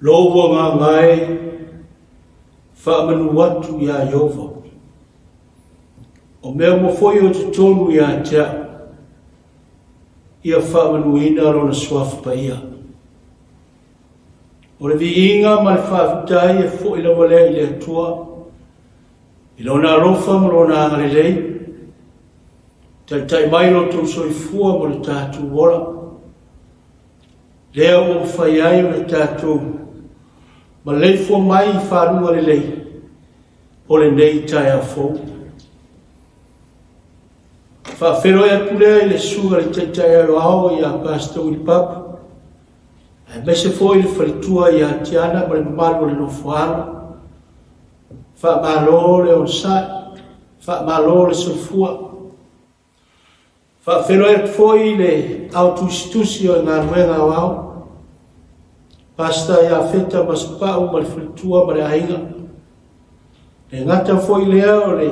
Lou agaga e, faamanu atu iā Ieova. O mea uma foi o i totonu ia te au, ia faamanuina Lona Suafa Paia. O le viiga ma le faafetai e foi lava lea i le Atua, i Lona alofa ma Lona agalelei, taitai mai lo outou soifua ma le tatou ola, lea ua mafai ai ona tatou maleifua mai i faluga lelei o lenei taeao fou. Faafeiloai atu lea i le susuga i le Taitai Aoao ia Pastor Willie Papu, aemaise foi le faletua ia Tiana ma le mamalu o le nofoalo. Faamalo le onosai, faamalo le soifua. Faafeiloai atu foi i le ao tusitusi o le galuega aoao, Pastor Iafeta Masepau ma le faletua ma le aiga. E gata foi lea o le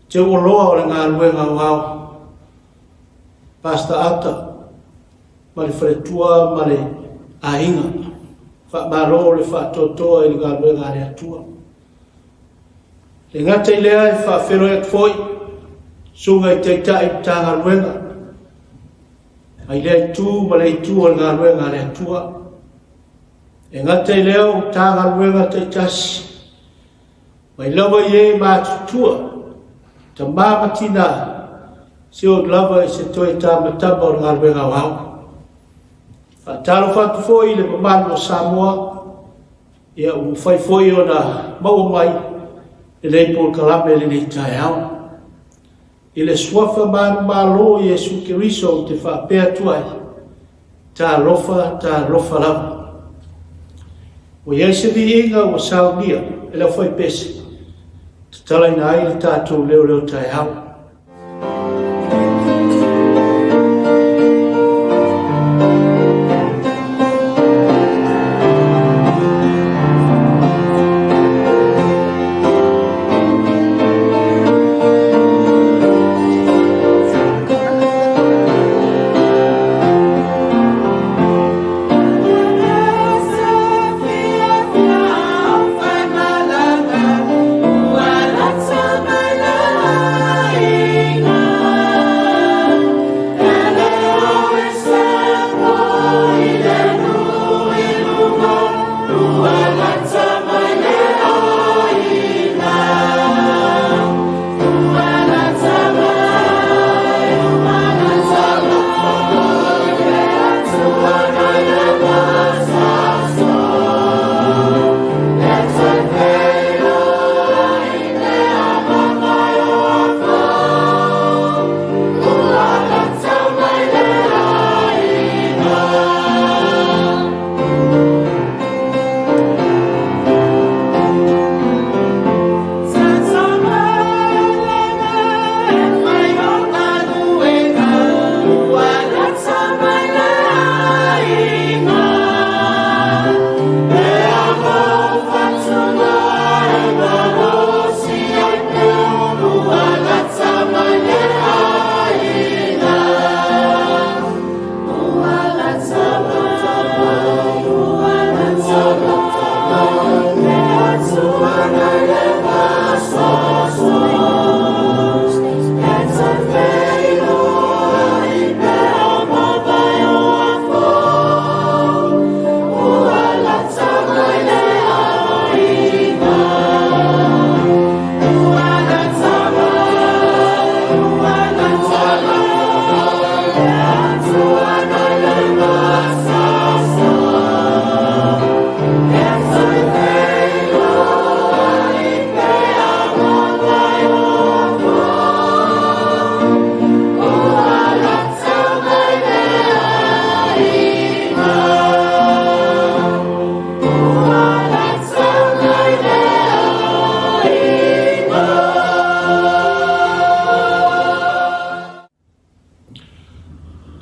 teuoloa o le galuega aoao, Pastor Ata ma le faletua ma le aiga. Faamalo le faatoatoa i le galuega a le Atua. Le gata i lea e faafeiloai atu foi susuga i Taitai Matagaluega mai lea itu ma le itu o le galuega a le Atua. E gata i lea o Matagaluega taitasi mai lava i e matutua, tama ma tina, se oo lava i se toe tamatama o le galuega aoao. Faatalofa atu foi i le mamalu o Samoa, Ia, ua mafai foi ona maua mai lenei polokalame i lenei taeao. I le suafa manumalo o Iesu Keriso ou te faapea atu ai, Talofa, talofa lava. Ua i ai se viiga ua saunia e le aufaipese, tatalaina ai le tatou leoleo taeao.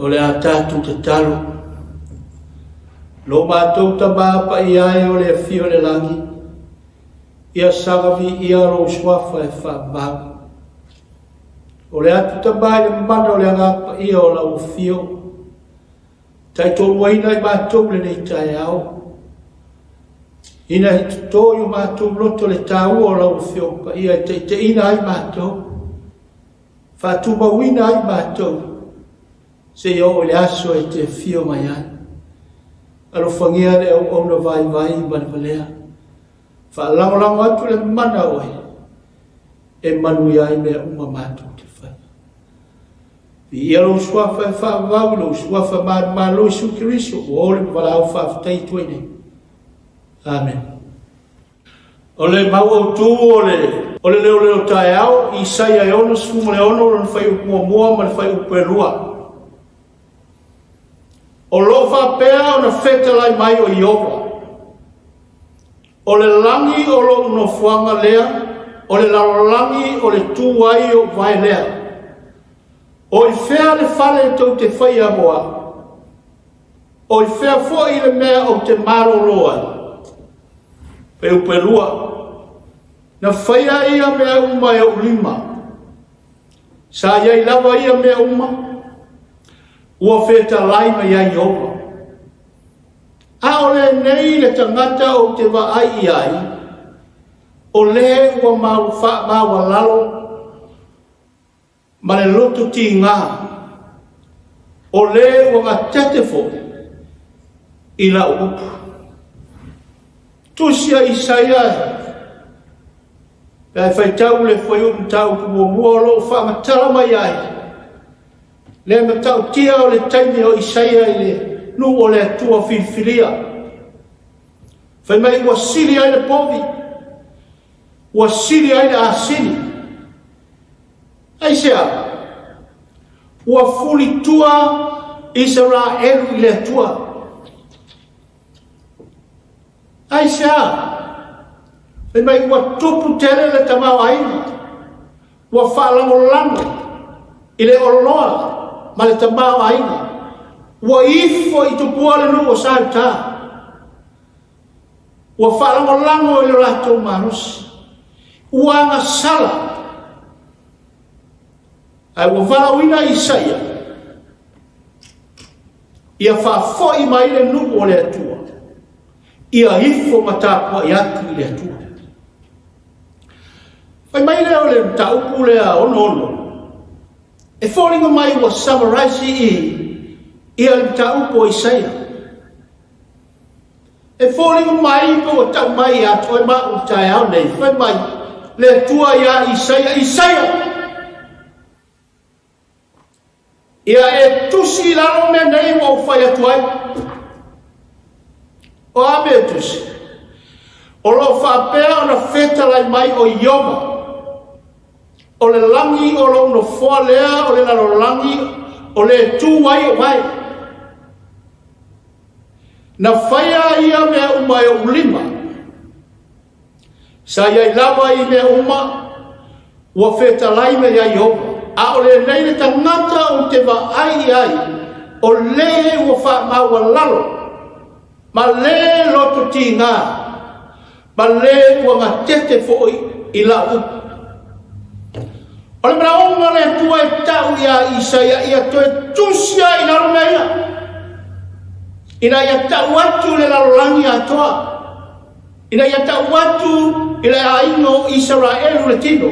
O le a tatou tatalo. Lo matou Tama paia e o le afio i le lagi, ia saga viia lou suafa e faamau. O le atu Tama i le mana o le Agaga Paia o lau afio, taitoaluaina i matou lenei taeao. Ina i toto i o matou loto le taua o lau Afioga Paia e taitaiina ai matou, faatumauina ai matou, seia oo i le aso e te afio mai ai. Alofagia le auauna vaivai ma le valea. Faalagolago atu le mana o oe e manuia ai mea uma matou te faia. Viia lou suafa e faavavau i lou suafa manumalo Iesu Keriso ua o le valaau faafetai atu ai nei. Amen. O le mau autu o le o le leoleo taeao, Isaia e 66 lona fuaiupu muamua ma le fuaiupu e lua. O lo o faapea ona fetalai mai o Ieova, o le lagi o lou nofoaga lea, o le lalolagi o le tu ai o vae lea. O i fea le fale tou te faia mo au? O i fea foi le mea ou te malolo ai? Fuaiupu e lua, na faia ia mea uma e ou lima. Sa i ai lava ia mea uma, ua fetalai mai ai Ieova. A o lenei le tagata ou te vaai i ai, o le ua mau faamaualalo ma le loto tigā, o le ua gatete foi i lau upu. Tusi a Isaia pe a faitau le fuaiupu mataupu muamua o lo o faamatala mai ai le matautia o le taimi o Isaia i le nuu o le Atua filifilia. Fai mai ua sili ai le povi, ua sili ai le asini. Aisea? Ua fulitua Isaraelu i le Atua. Aisea? Fai mai ua tupu tele le tamaoaiga, ua faalagolago i le oloa ma le tamaoaiga, ua ifo i tupua le nuu o Sautā, ua faalagolago i lo latou malosi, ua agasala, ae ua valaauina Isaia ia faafoi mai le nuu o le Atua, ia ifo ma tapuai atu i le Atua. Fai mai lea o le mataupu lea 66, e foliga mai ua summarize i ia le mataupu o Isaia. E foliga mai pe ua tau mai ia te oe ma au i le taeao nei, fai mai le Atua ia Isaia, Isaia, Ia e tusi i lalo mea nei ua ou fai atu ai. O a mea e tusi? O lo o faapea ona fetalai mai o Ieova, o le lagi o lou nofoa lea o le lalolagi o le tu ai o vae. Na faia ia mea uma e ou lima. Sa i ai lava i mea uma, ua fetalai mai ai Ieova, a o lenei le tagata ou te vaai i ai, o le ua faamaualalo, ma le loto tigā, ma le ua gatete foi i lau upu. O le manaoga o le Atua e tau iā Isaia ia toe tusi ai i lalo mea ia, ina ia tau atu le lalolagi atoa, ina ia tau atu i le aiga o Isaraelu le tino,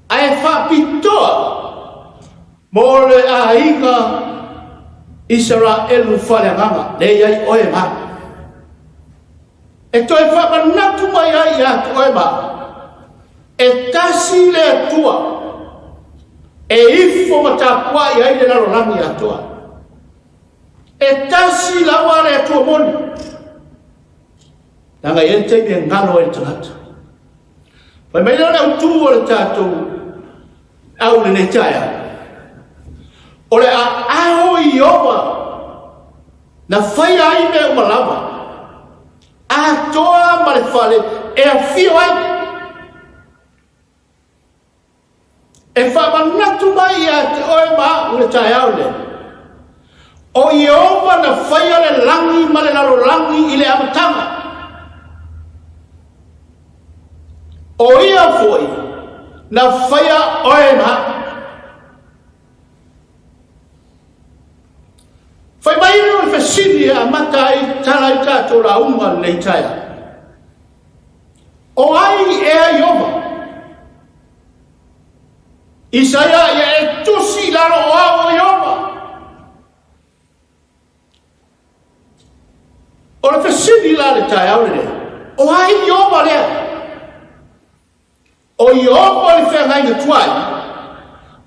ae faapitoa mo le aiga Isaraelu faaleagaga, lea i ai oe ma au. E toe faamanatu mai ai ia te oe ma au, e tasi le Atua e ifo ma tapuai ai le lalolagi atoa. E tasi lava le Atua moni. Leaga e i ai le taimi e galo ai le tagata. Fai mai lea o le autu o le tatou au lenei taeao. O le aao i Ieova na faia ai mea uma lava, atoa ma le fale e afio ai. E faamanatu mai ia te oe ma au i le taeao lenei, o Ieova na faia le lagi ma le lalolagi i le amataga. O ia foi na faia oe ma au. Fai mai lea o le fesili e amata ai tala ai tatou lauga lenei taeao. O ai ea Ieova? Isaia ia e tusi i lalo o au o Ieova. O le fesili la le taeao lenei, o ai Ieova lea? O Ieova le feagaiga tuai,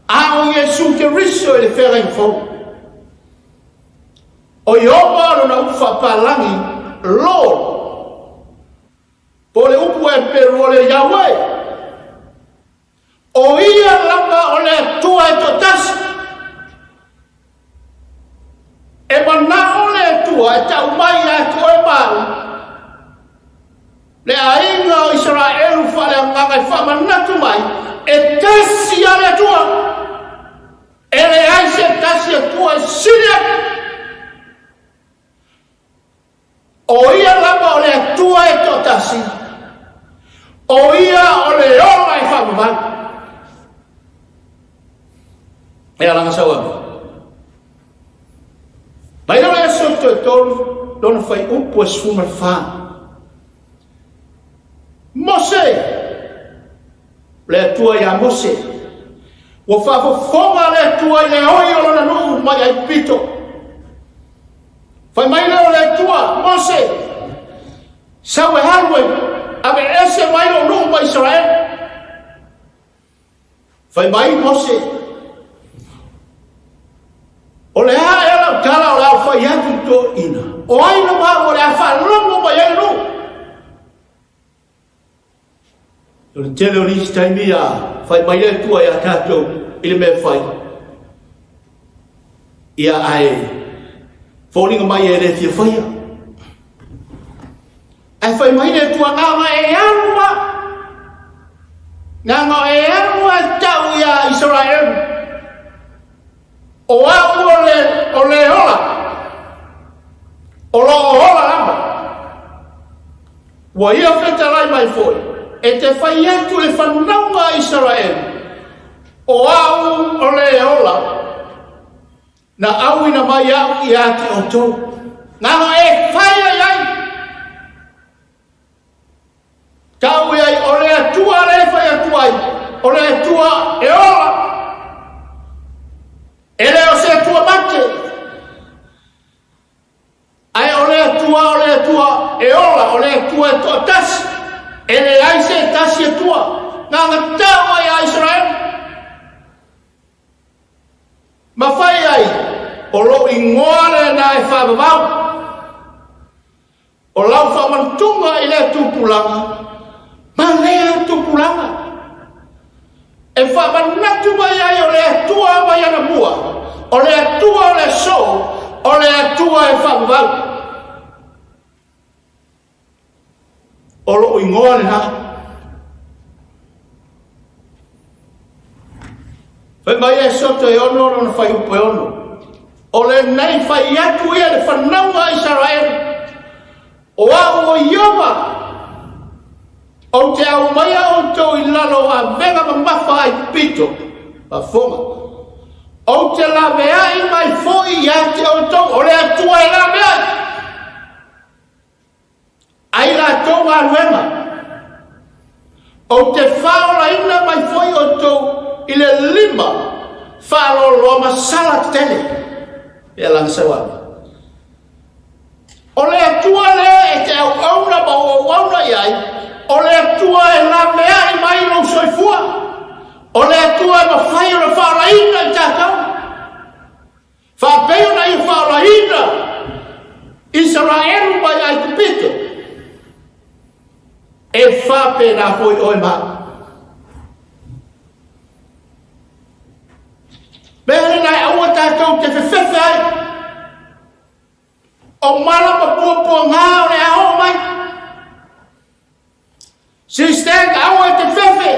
a o Iesu Keriso i le feagaiga fou. O Ieova lona upu faapalagi, Lord, po o le upu Eperu o le Yahweh. O ia lava o le Atua e toatasi. E manao le Atua e tau mai ia te oe ma au, le aiga o Isaraelu faaleagaga e faamanatu mai, e tasi lava le Atua. E leai se tasi Atua e sili atu. O ia lava o le Atua e toatasi, o ia o le ola e faavavau. E alaga sau ame. Mai le aso toe tolu, lona fai upu e 14. Mose, le Atua ia Mose, ua faafofoga le Atua i le oi o lona nuu mai Aipito. Fai mai lea o le Atua, Mose, sau e alu e ave ese mai lou nuu ma Isaraele. Fai mai Mose, o le a ea lau tala o le a ou fai atu i toeaiina, o ai lava au o le a faalogo mai ai le nuu? O le tele o nisi taimi a fai mai le Atua ia tatou i le mea fai, ia ae foliga mai e le fia faia. Ae fai mai le Atua na ona e alu ma, na ona e alu a tau ia Israel. O au o le, o le ola, o lo o ola lava. Ua ia fetalai mai foi, e te fai atu le fanauga a Isaraelu, o au o le ola, na auina mai au ia te outou. Na ona e fai ai ai. Tau i ai, o le Atua le fai atu ai, o le Atua e ola. E le o se Atua mate, ae o le Atua, o le Atua e ola, o le Atua e toatasi, e leai se tasi Atua, na ona tau ai a Israele. Ma fai ai, o lou ingoa lena e faavavau. O lau faamantuga i lea tupulaga ma lea tupulaga e faamanatu mai ai o le Atua mai anamua, o le Atua o le aso, o le Atua e faavavau. O lou igoa lena. Fai mai e soto e ono lona faiupu e ono. O lenei fai atu ia le fanauga a Isaraelu, o au o Ieova, ou te aumaia outou i lalo o avega mamafa a Aikupito, faafofoga, ou te laveai mai foi ia te outou, o le Atua e laveai ai latou galuega. Ou te faaolaina mai foi outou i le lima faaloloa ma sala tetele. Ia lana sauaga. O le Atua lea e te auauna ma ou auauna i ai, o le Atua e laveai mai lou soifua, o le Atua e mafai ona faaolaina i tatou. Faapei ona ia faaolaina Isaraelu mai Aikupito, e faapena foi oe ma au. Mea lena e aua tatou te fefefe ai. O mala ma puapuaga o le a oo mai. Sister, aua e te fefe.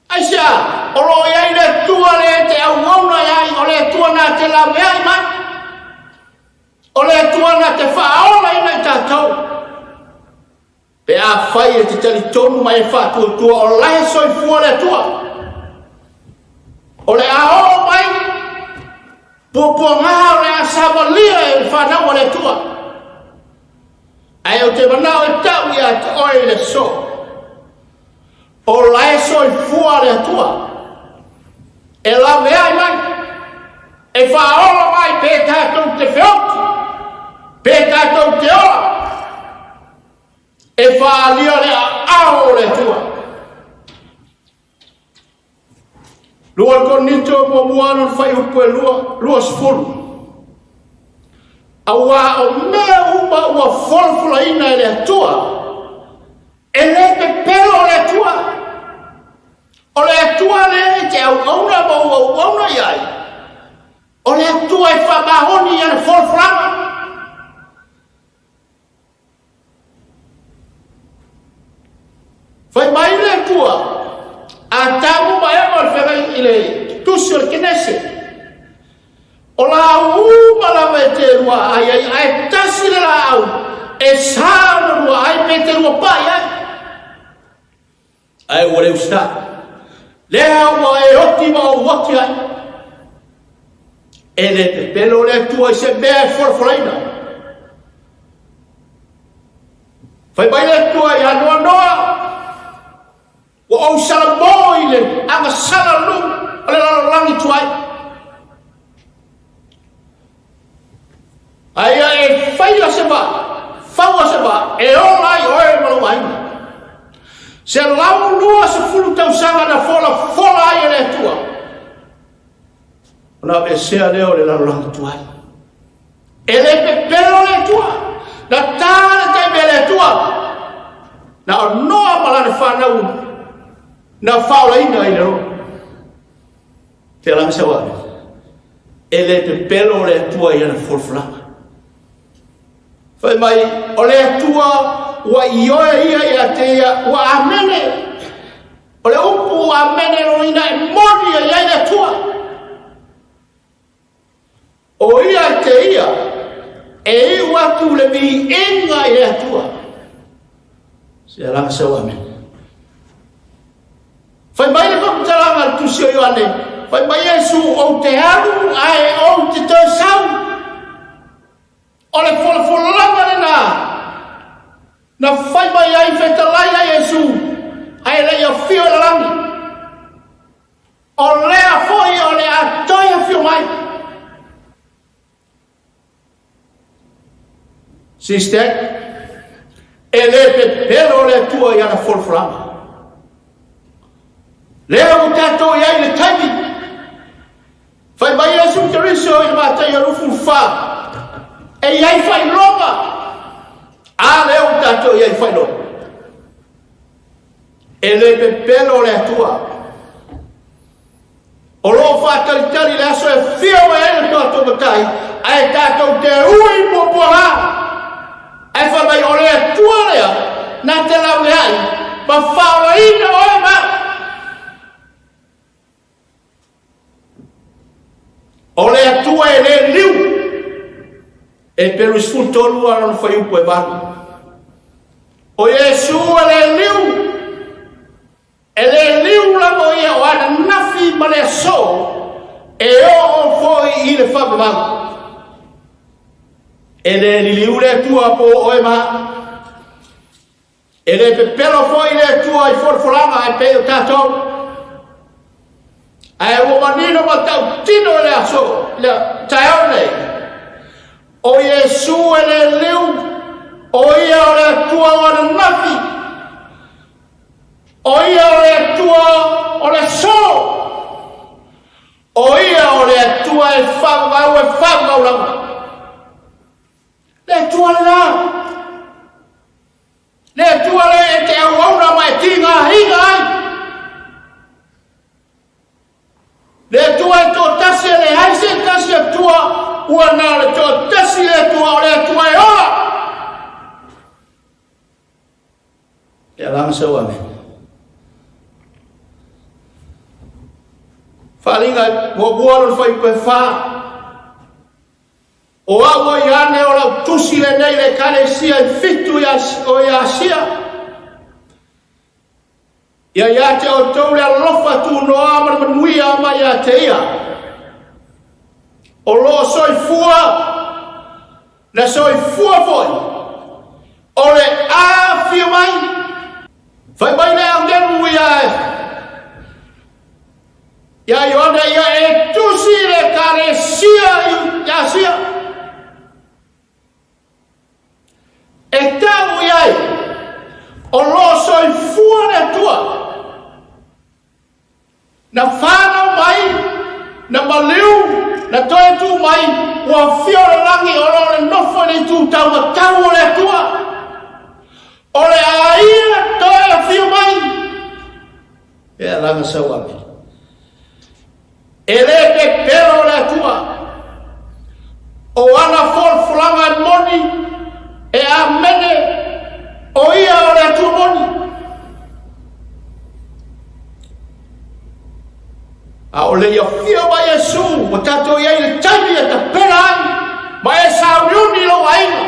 Aisea? O lo o i ai le Atua lea e te auauna i ai, o le Atua na te laveai mai. O le Atua na te faaolaina i tatou. Pe afai e te talitonu mai e faatuatua o la e soifua le Atua. O le a oo mai puapuaga o le a savalia e le fanau a le Atua. Ae ou te manao e tau ia ia te oe i le aso, o la e soifua le Atua, e laveai mai, e faaola mai pe tatou te feoti, pe tatou te ola, e faaalia le aao o le Atua. 2 Korinito muamua lona fuaiupu e 20. Auā o mea uma ua folafolaina e le Atua, e le pepelo le Atua. O le Atua lea e te auauna ma ua auauna i ai, o le Atua e faamaoni i ana folafolaga. Fai mai le Atua, Atamu ma Eva o le feagai i le tusi o le Kenese, o laau uma lava e te lua ai ai, ae tasi le laau e sa ona lua ai pe te lua pai ai. Ae ua le usitai. Lea ua e oti ma ou oti ai. E le pepelo le Atua i se mea e folafolaina. Fai mai le Atua ia Noa, Noa, ua ou salamo i le agasala nuu o le lalolagi tuai. Aia e faia se vaa, faua se vaa, e ola ai oe ma lou aiga. 120 tausaga na folafola ai e le Atua. Ona aveesea lea o le lalolagi tuai. E le pepelo le Atua. Na tā le taimi a le Atua. Na o Noa ma lana fanau na faaolaina i le loa. Te alanga sau ave. E le pepelo le Atua i ana folafolaga. Fai mai, o le Atua ua ioe ia ia te ia, ua amene. O le upu amene lona e moni e i ai le Atua. O ia te ia e iu atu le viiga i le Atua. Se alaga sau amen. Fai mai le faamatalaga a le tusi o Ioane, fai mai Iesu, ou te alu ae ou te toe sau. O le folafolaga lena na fai mai ai fetalai ai Iesu, ae le i afio i le lagi. O lea foi o le a toe afio mai. Sister, e le pepelo le Atua i ana folafolaga. Lea ua tatou i ai i le taimi. Fai mai Iesu Keriso i le Mataio 24, e i ai faailoga. A lea ua tatou i ai i faailoga. E le pepelo le Atua. O lo o faatalitali le aso e fia mai ai le tatou matai, ae tatou te ui muamua Ae fai mai o le Atua lea na te lauleai ma faaolaina oe ma O le Atua e le liu e pelu 13 a lona fuaiupu e 8. O Iesu e le liu, e le liu lava o ia o ananafi ma le aso e oo foi i le faavavau. E le liliu le Atua po o oe ma E le pepelo foi le Atua i folafolaga e pei o tatou. Ae ua manino ma tautino i le aso, le taeao nei, o Iesu e le liu, o ia o le Atua o ananafi, o ia o le Atua o le aso, o ia o le Atua e faavavau e faavavau lava. Le Atua lena. Le Atua lea e te auauna ma e tigaina ai. Le Atua e toatasi e leai se tasi Atua, ua na o le toatasi le Atua, o le Atua e ola. E alanga sau amen. Faaaliga muamua lona fuaiupu e 4. O au o Ioane o lau tusi lenei i le Ekalesia e fitu o i Asia. Ia ia te outou le alofa tunoa ma le manuia mai ia te ia. O lo o soifua, na soifua foi, o le a afio mai? Fai mai le agelu ia ia Ioane ia e tusi le ekalesia i Asia. E tau i ai, o lo o soifua le Atua. Na fanau mai, na maliu, na toe tu mai, ua afio le lagi o lo o le nofo i le itu taumatau o le Atua. O le a ia toe afio mai. E alaga sau ame. E le pepelo le Atua. O ana folafolaga e moni, e amene, o ia o le Atua moni. A o le i afio mai Iesu, ua tatou i ai i le taimi e tapena ai, ma e sauniuni i lou aiga.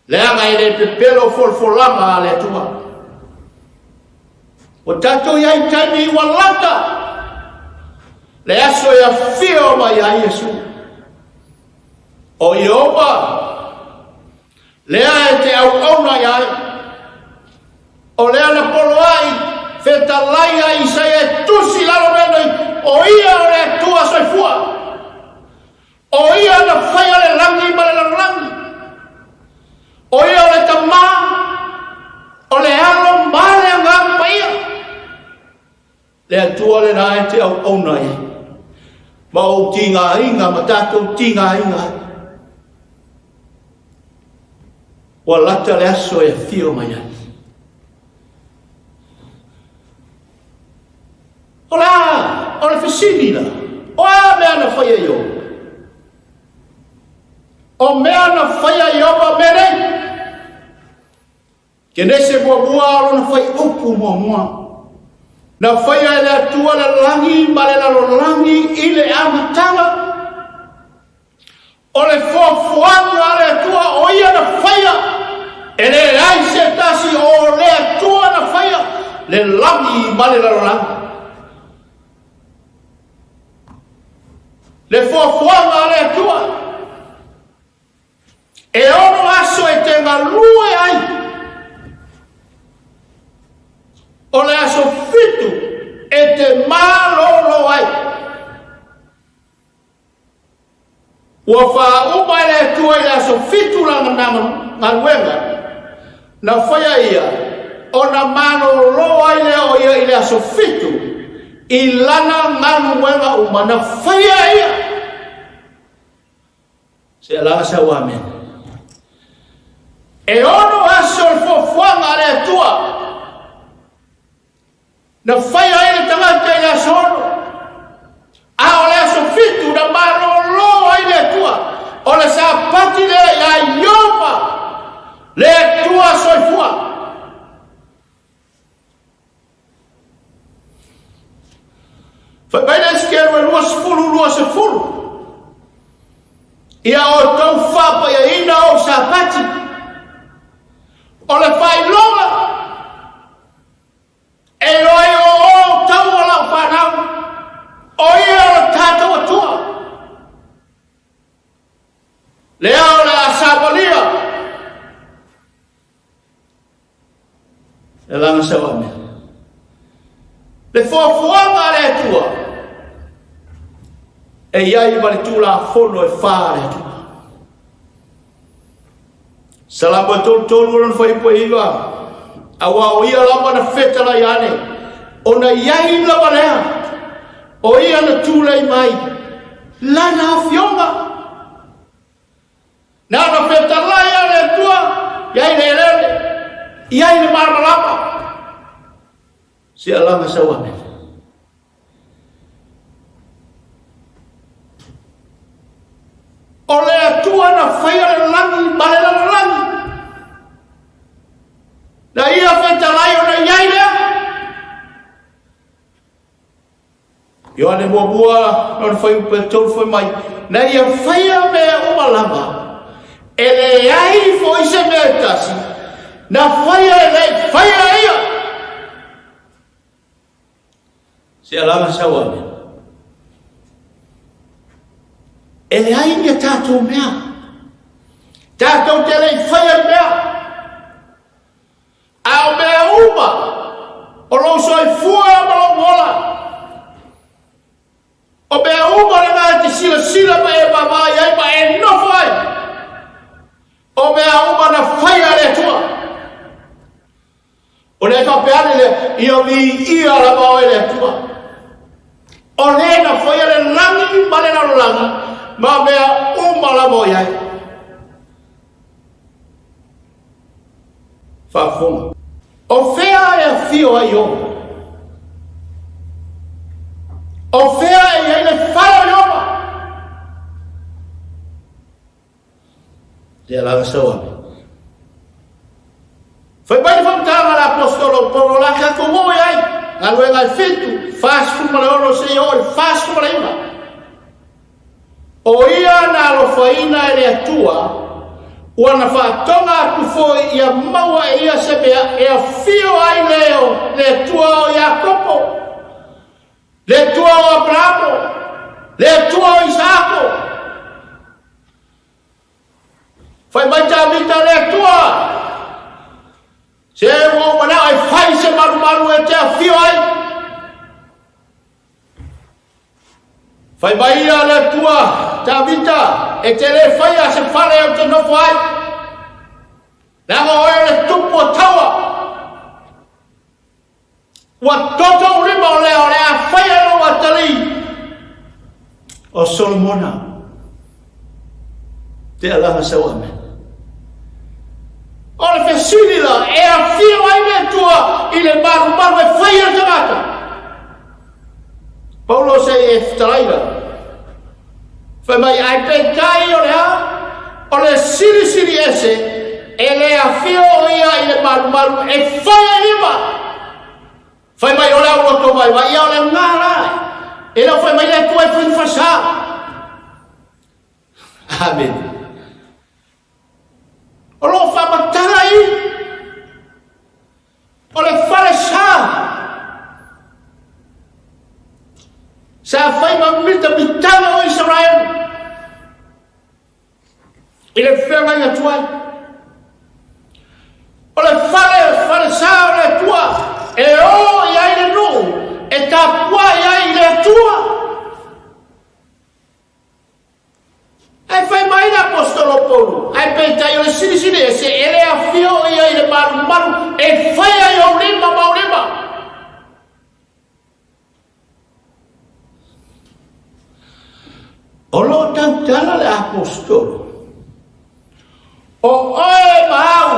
Leaga e le pepelo folafolaga a le Atua. Ua tatou i ai taimi ua lata le aso e afio mai ai Iesu. O Ieova, lea e te auauna i ai, o lea na poloai fetalai a Isaia e tusi lalo mea nei, o ia o le Atua soifua. O ia na faia le lagi ma le lalolagi. O ia o le Tamā, o le Alo ma le Agaga Paia. Le Atua lena e te auauna ai ma ou tigaina ma tatou tigaina ai. Ua lata le aso e afio mai ai. O le a? O le fesili la. O a mea na faia Ioba? O mea na faia Ioba mea nei. Kenese muamua o lona fai upu muamua. Na faia e le Atua le lagi ma le lalolagi i le amataga. O le foafoaga a le Atua o ia na faia, e leai se tasi o le Atua na faia le lagi ma le lalolagi. Le foafoaga a le Atua, e ono aso e te galue ai, o le aso fitu e te malolo ai. Ua faauma e le Atua i le aso fitu lana galuega na faia ia, ona malolo ai lea o ia i le aso fitu i lana galuega uma na faia ia. Se alaga sau amen. E ono aso le fuafuaga a le Atua Na faia ai le tagata i le aso ono, a o le aso fitu na malolo ai le Atua. O le Sapati lea iā Ieova, le Atua soifua. Fai mai le Esekielu e 20, 20. Ia outou faapaiaina ou Sapati, o le faailoga E iloa ai o outou o lau fanau, o ia o le tatou Atua. Lea o le a savalia. E laga sau amene. Le fuafuaga a le Atua, e i ai ma le Tulafono e fa a le Atua. Salamo e 33 o lona fuaiupu e iva, auā o ia lava na fetalai ane, ona i ai lava lea, o ia na tulai mai, lana afioga. Na ona fetalai a le Atua, i ai le eleele, i ai le malamalama. Se alaga sau amene. O le Atua na faia le lagi ma le lalolagi. Na ia fetalai ona i ai lea. Ioane muamua, lona fuaiupu e tolu fai mai, na ia faia mea uma lava, e leai foi se mea e tasi, na faia e le faia ia. Se alaga sau ame. E leai ni a tatou mea. Tatou te le i faia le mea. O lou soifua ma lou ola. O mea uma lena e te silasila ma e vaavaai ai ma e nofo ai. O mea uma na faia e le Atua. O le faapea ane lea, ia viia lava oe le Atua. O le na faia le lagi ma le lalolagi ma mea uma lava o i ai. Faafofoga. O fea e afio ai Ioba? O fea e i ai le fale o Ioba? Le alaga sau ame. Fai mai le faamatalaga a le Aposetolo o Paulo o le a tatou oo i ai, galuega e 7, 46 seia oo i le 49. O ia na alofaina e le Atua, ua na faatoga atu foi ia maua e ia se mea e afio ai le, le Atua o Iakopo, le Atua o Aperamo, le Atua o Isaako. Fai mai Tavita le Atua, se ua ou manao e fai se malumalu e te afio ai. Fai mai ia le Atua, Tavita, e te le faia se fale ou te nofo ai. Leaga oe o le tupu o taua. Ua toto ou lima o lea o le a faia lou atalii. O Solomona, te alaga sau amen. O le fesili la, e afio ai le Atua i le malumalu e fai e le tagata. Paulo se e fetalai la. Fai mai, ai peitai o le a? O le silisili ese, e le afio o ia i le malumalu e fai e lima. Fai mai o le au loto vaivai, ia o le ngā la. E le o fai mai le Atua e fai ni falesa. Amen. O lo o faamatala i o le falesa sa fai ma mitamitaga o Israel i le feagaiga tuai. O le fale falesa o le Atua e o i ai le nuu e tapuai ai i le Atua. Ae fai mai le Aposetolo Paulo, ae peitai o le silisili ese, e le afio o ia i le malumalu e fai ai ou lima ma ou lima. O lo o tautala le Aposetolo, o oe ma au,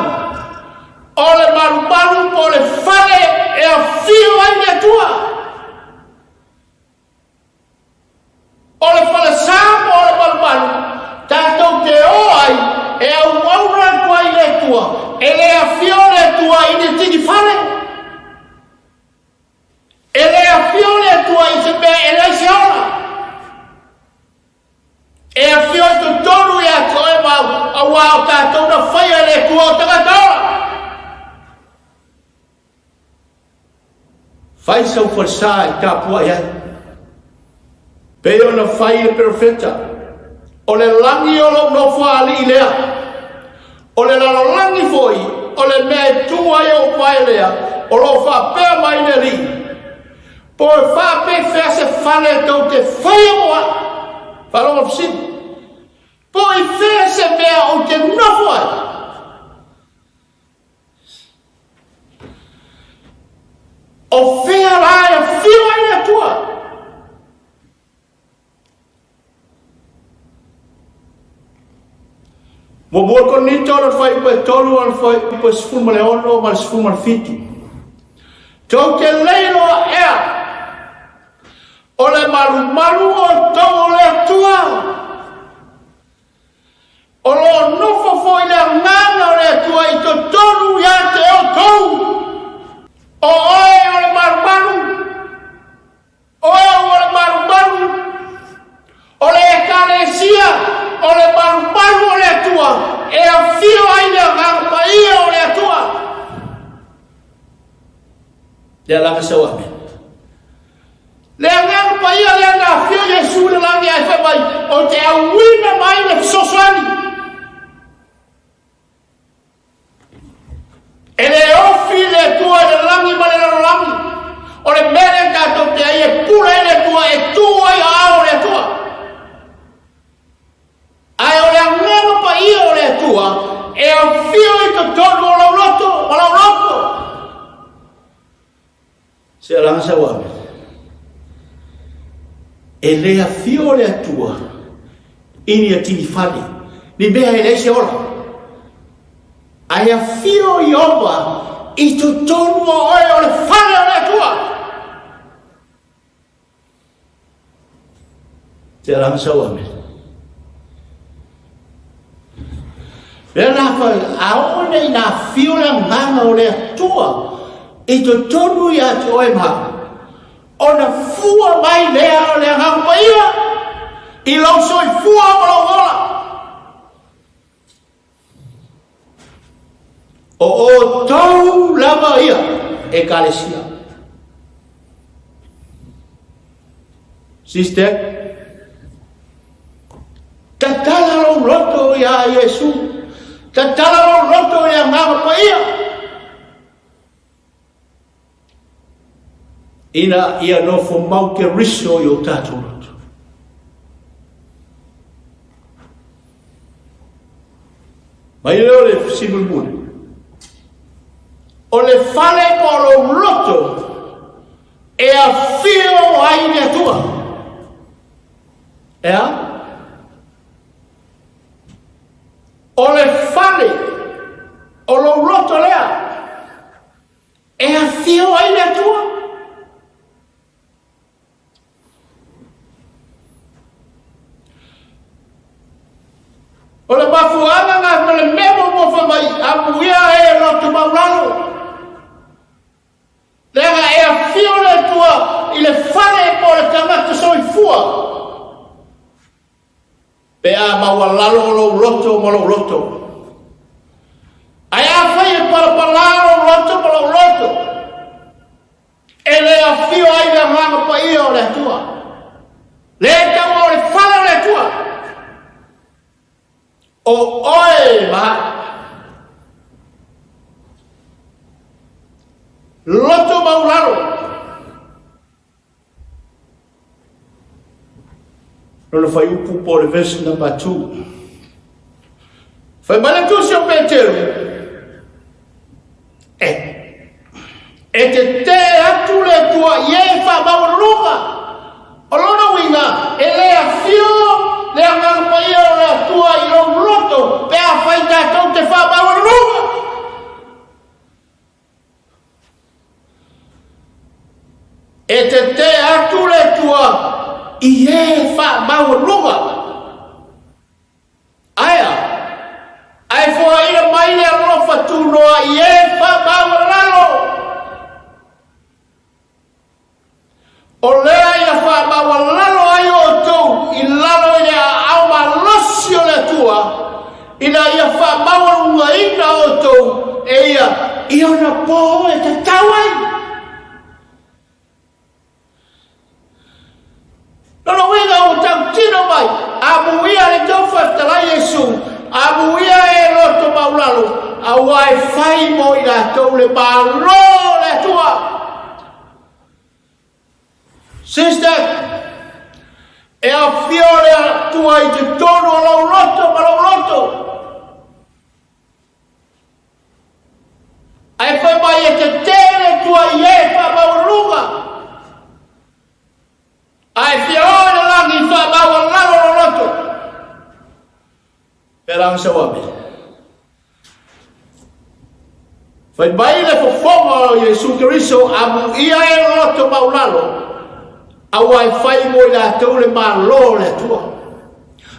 o le malumalu po o le fale e afio ai le Atua. O le falesa po o le malumalu, tatou te o ai e auauna atu ai i le Atua, e le afio le Atua i ni tini fale. E le afio le Atua i se mea e leai se ola. E afio i totonu ia te oe ma au, auā o tatou na faia e le Atua o tagata ola. Fai sau falesa e tapuai ai. Pei ona fai le perofeta, o le lagi o lou nofoaali'i lea, o le lalolagi foi o le mea e tu ai ou pae lea, o lo o faapea mai le Alii, po e faapefea se fale tou te faia mo au? Faalogo le fesili. Po i fea se mea ou te nofo ai? O fea la e afio ai le Atua? Muamua Korinito o le fuaiupu e 3 o le fuaiupu e 16 ma le 17. Tou te leiloa ea o le malumalu outou o le Atua. O lo o nofo foi le Agaga o le Atua i totonu ia te outou. O oe o le malumalu, o au o le malumalu, o le Ekalesia o le malumalu o le Atua, e afio ai le Agaga Paia o le Atua. Le alaga sau amen. Le Agaga Paia lea na afio Iesu i le lagi ae fai mai, ou te auina mai le fesoasoani. E le ofi le Atua i le lagi ma le lalolagi. E le afio le Atua i ni atigi fale, ni mea e leai se ola. Ae afio Ieova i totonu o oe o le fale o le Atua. Te alanga sau ame. Lea la fai, a oo nei ina afio le agaga o le Atua i totonu ia te oe ma ona fua mai lea o le Agaga Paia i lou soifua ma lou ola. O outou lava ia, Ekalesia. Sister, tatala lou loto iā Iesu, tatala lou loto i le Agaga Paia, ina ia nofo mau Keriso i o tatou loto. Mai lea o le fesili mulimuli. O le fale po o lou loto e afio ai le Atua. E a? O le fale o lou loto lea e afio ai le Atua. O le mafuaaga na ma le mea muamua fai mai, amuia e loto maulalo. Leaga e afio le Atua i le fale po o le tagata soifua. Pe a maualalo lou loto ma lou loto. Ae afai e palapala lou loto ma lou loto, e le afio ai le Agaga Paia o le Atua. Le taua o le fale o le Atua. O oe ma loto maulalo. Lona fuaiupu po o le verse number 2. Fai mai le tusi o Peteru, e, e tetē atu le Atua i e faamaualuluga. O lona uiga, e le afio le Agaga Paia o le Atua i lou loto pe afai tatou te faamaualuluga. E tetē atu le Atua i e faamaualuga. Ae a? Ae foaina mai le alofa tunoa i e faamaualalo. O lea ia faamaualalo ai outou i lalo i le aao malosi o le Atua, ina ia faamaualugaina outou e ia i ona po e tatau ai. Lona uiga ua tautino mai, amuia le tou Faafetalai Iesu, amuia e loto maulalo, aua e fai mo i latou le Malo o le Atua. Sister, e afio le Atua i totonu o lou loto ma lou loto. Ae fai mai e tetē le Atua i e faamaualuga. Ae fia o i le lagi faamaualalo lou loto. Pēlā ma sau ame. Fai mai le fofoga o Iesu Keriso, amuia e loto maulalo, aua e fai mo i latou le Malo o le Atua.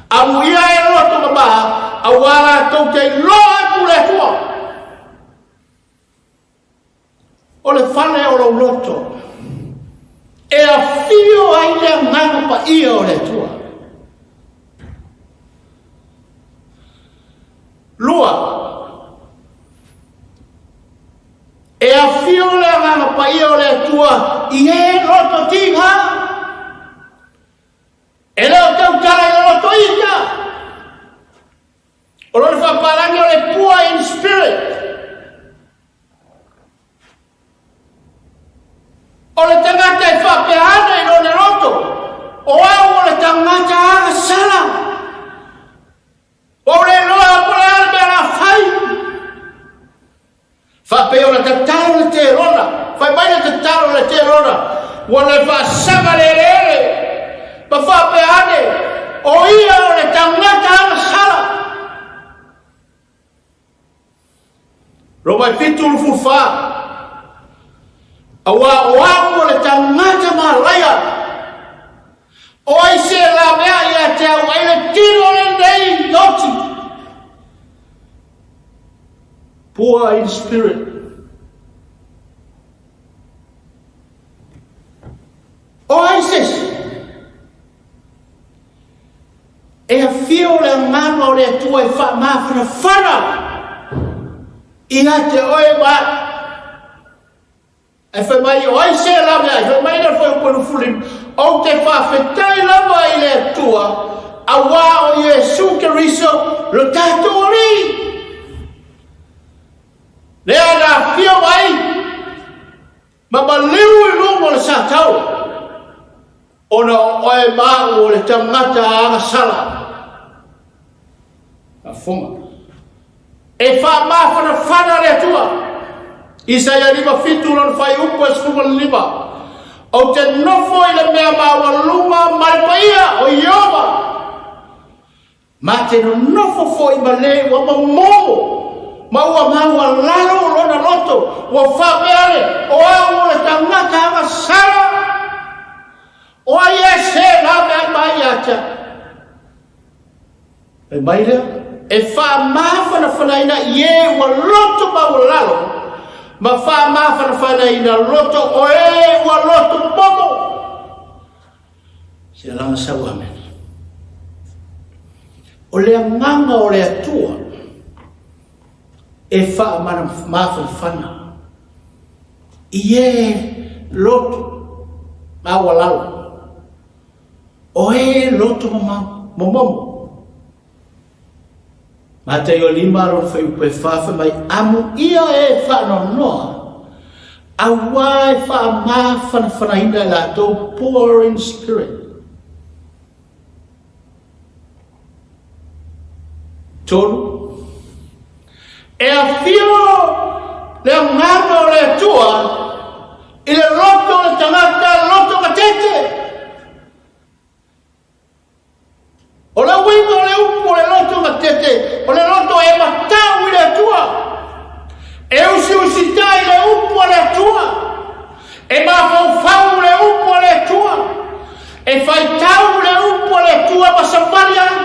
Amuia e loto mamā, aua latou te iloa atu le Atua. O le fale o lou loto, e afio ai le Agaga Paia o le Atua. Lua, e afio le Agaga Paia o le Atua i e loto tiga. E le o tautala i le loto ita. O lona faapalagi o le poor in spirit. O le tagata e faapea ana i lona loto, o au o le tagata agasala. Ua ou le iloa po o le a le mea o le a fai. Faapea o le tatalo le telona, fai mai le tatalo le telona, ua le faasaga le eleele, ma Ma faapea ane, o ia o le tagata agasala. Roma e 7:24. Auā o au o le tagata malaia. O ai se laveai ia te au ai le tino lenei oti. Poor in spirit. O ai se isi? E afio le Agaga o le Atua e faamafanafana ia te oe ma Ae fai mai, o ai se laveai? Fai mai le fuaiupu 25, ou te faafetai lava i le Atua, auā o Iesu Keriso lo tatou Alii. Lea na afio mai ma maliu i luga o le satau, ona o oe ma au o le tagata agasala. Faafofoga. E faamafanafana le Atua. Isaia 57 lona fuaiupu e 15. Ou te nofo i le mea maualuga ma le paia o Ieova. Ma te nonofo foi ma le ua momomo ma ua maualalo lona loto, ua faapea ane, o au o le tagata agasala, o ai e se laveai mai ia te au? Fai mai lea, e faamafanafanaina i e ua loto maualalo, ma faamafanafanaina loto o e ua loto momo. Se alaga sau amen. O le agaga o le Atua e faamafanafana i e loto maualalo. O e loto mamao, momomo. Mataio 5 lona fuaiupu e 4 fai mai, Amuia e faanoanoa, auā e faamafanafanaina e latou poor in spirit. 3. E afio le agaga o le Atua i le loto o le tagata loto gatete. O le uiga o le upu o le loto gatete, o le loto e matau i le Atua, e usiusitai i le upu a le Atua, e mafaufau le upu a le Atua, e faitau le upu a le Atua ma savali ai,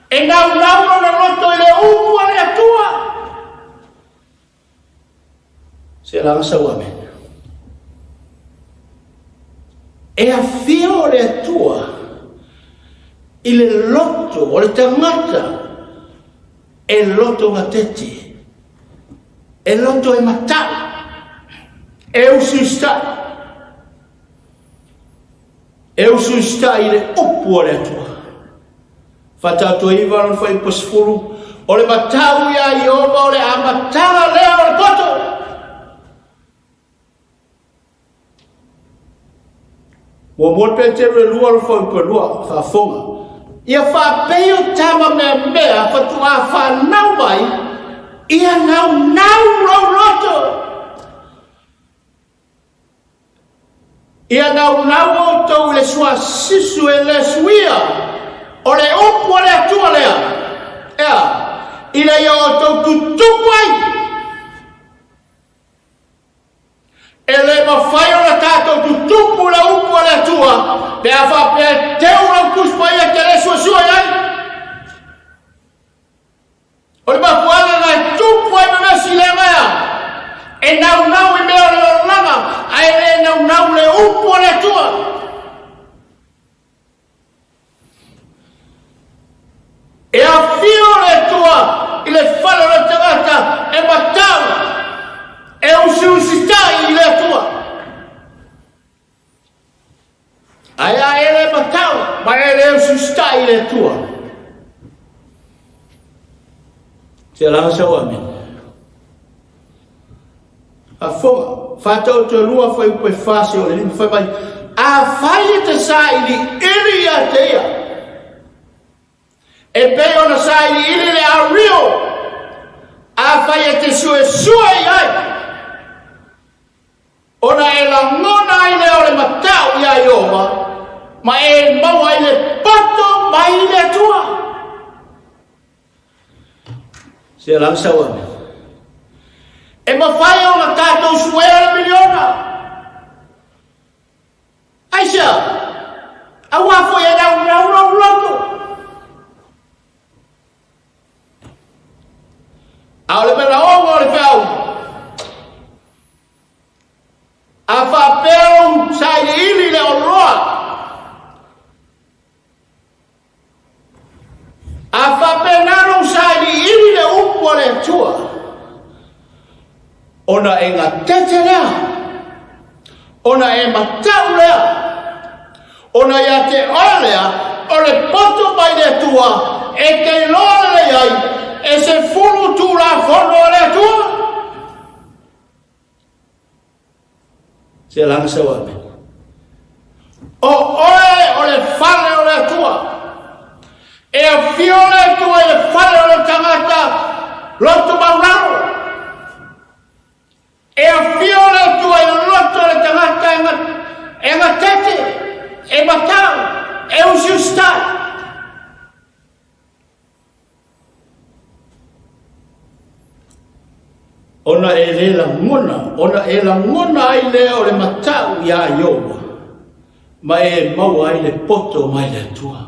e naunau lona loto i le upu a le Atua. Se alaga sau amen. E afio le Atua i le loto o le tagata e loto gatete, e loto e matau, e usiusitai, e usiusitai i le upu a le Atua. Faataoto 9 lona fuaiupu 10, o le matau iā Ieova o le amataga lea o le poto. Muamua le Peteru e 2 lona fuaiupu e 2, faafofoga. Ia faapei o tama meamea faatoa fanau mai, ia naunau lou loto. Ia naunau outou i le suasisu e le suia o le upu a le Atua lea, ea, ina ia outou tutupu ai. E le mafai ona tatou tutupu i le upu a le Atua pe a faapea e teu lau Tusi Paia e te le suasua i ai. O le mafuaaga na e tupu ai ma mea silega ea, e naunau i mea o le olaga, ae le naunau le upu a le Atua. E afio le Atua i le fale o le tagata e matau, e usiusitai i le Atua. Ae a e le matau, ma e le usiusitai i le Atua. Se alaga sau amen. Faafofoga, faataoto e 2 fuaiupu e 4 seia oo i le 5, fai mai, Afai e te sailiili ia te ia, e pei ona sailiili le ario, afai e te suesue i ai, Ona e lagona ai lea o le matau iā Ieova Ma e maua ai le poto mai le Atua. Se la sau ame. E mafai ona tatou suea le miliona. Aisea? Aua foi e naunau lou loto. A o le manaoga o le feau, a faapea ou sailiili le oloa, a faapena lou sailiili le upu a le Atua, ona e gatete lea, ona e matau lea, ona ia te oe lea, o le poto mai le Atua, e te iloa lelei ai, e 10 tulafono a le Atua. Se laga sau ame. O oe o le fale o le Atua. E afio le Atua i le fale o le tagata loto maulalo. E afio le Atua i le loto o le tagata e gatete, e matau, e usiusitai. Ona e le lagona, ona e lagona ai lea o le matau iā Ieova, ma e maua ai le poto mai le Atua.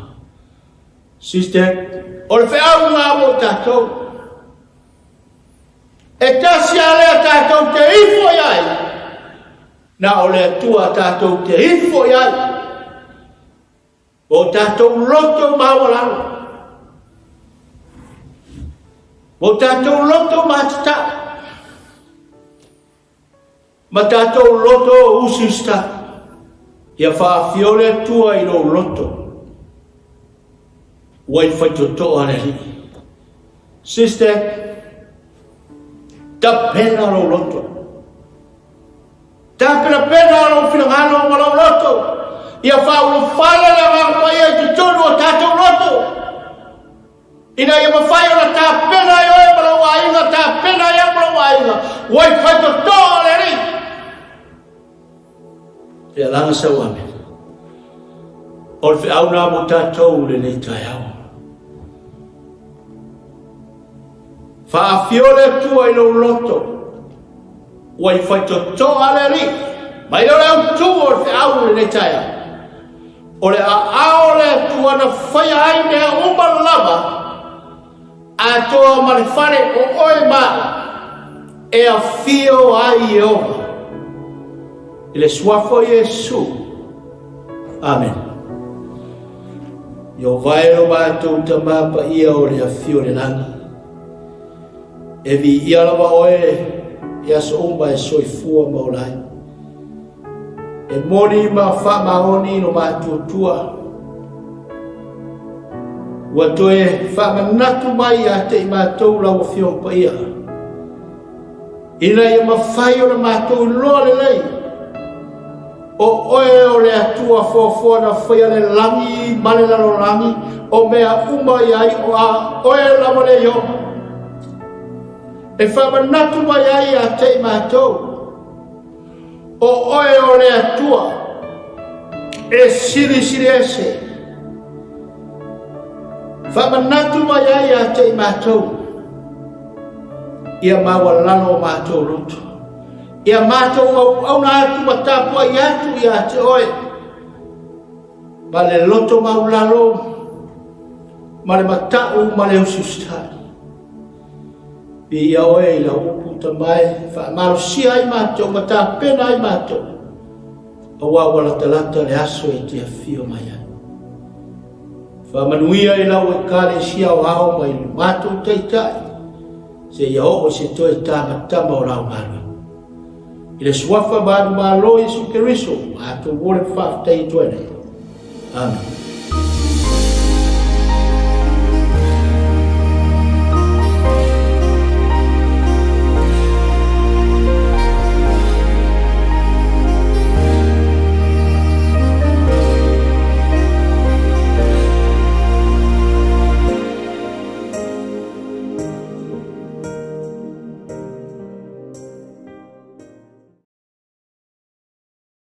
Sister, o le feau lena mo tatou. E tasi lava lea tatou te ifo i ai, na o le Atua tatou te ifo i ai. O tatou loto maualalo. O tatou loto matatau. Ma tatou loto usiusita. Ia faafio le Atua i lou loto. Ua i faitotoa le Alii. Sister, tapena lou loto. Tapenapena lou finagalo ma lou loto, ia faaulufale le Agaga Paia i totonu o tatou loto, ina ia mafai ona tapena ai oe ma lou aiga, tapena ai au ma lou aiga, ua i faitotoa le Alii. Ia laga sau ame. O le feau lena mo tatou lenei taeao. Faafio le Atua i lou loto, ua i faitotoa le Alii, mai lea o le autu o le feau lenei taeao. O le aao o le Atua na faia ai mea uma lava, atoa ma le fale o oe ma au, e afio ai Ieova. I le suafa o Iesu. Amen. Ieova e lo matou Tama Paia o le afio o le lagi, e viia lava oe i aso uma e soifua ma ola ai. E moni ma faamaoni lo matuatua, ua toe faamanatu mai ia te i matou lau Afioga Paia, ina ia mafai ona matou iloa lelei o oe o le Atua foafoa na faia le lagi ma le lalolagi, o mea uma i ai o a oe lava le Ieova. E faamanatu mai ai ia te i matou, o oe o le Atua e silisili ese. Faamanatu mai ai ia te i matou, ia maualalo o matou loto, ia matou auauna atu ma tapuai atu ia te oe, ma le loto maulalo, ma le mata'u ma le usiusitai. Viia oe i lau upu tamae, faamalosia ai matou ma tapena ai matou, aua ua latalata le aso e te afio mai ai. Faamanuia i lau Ekalesia aoao ma i lo matou Taitai, seia oo i se toe tamatama o lau galuega. I le suafa manumalo o Iesu Keriso, matou o le faafetai atu ai nei. Amen.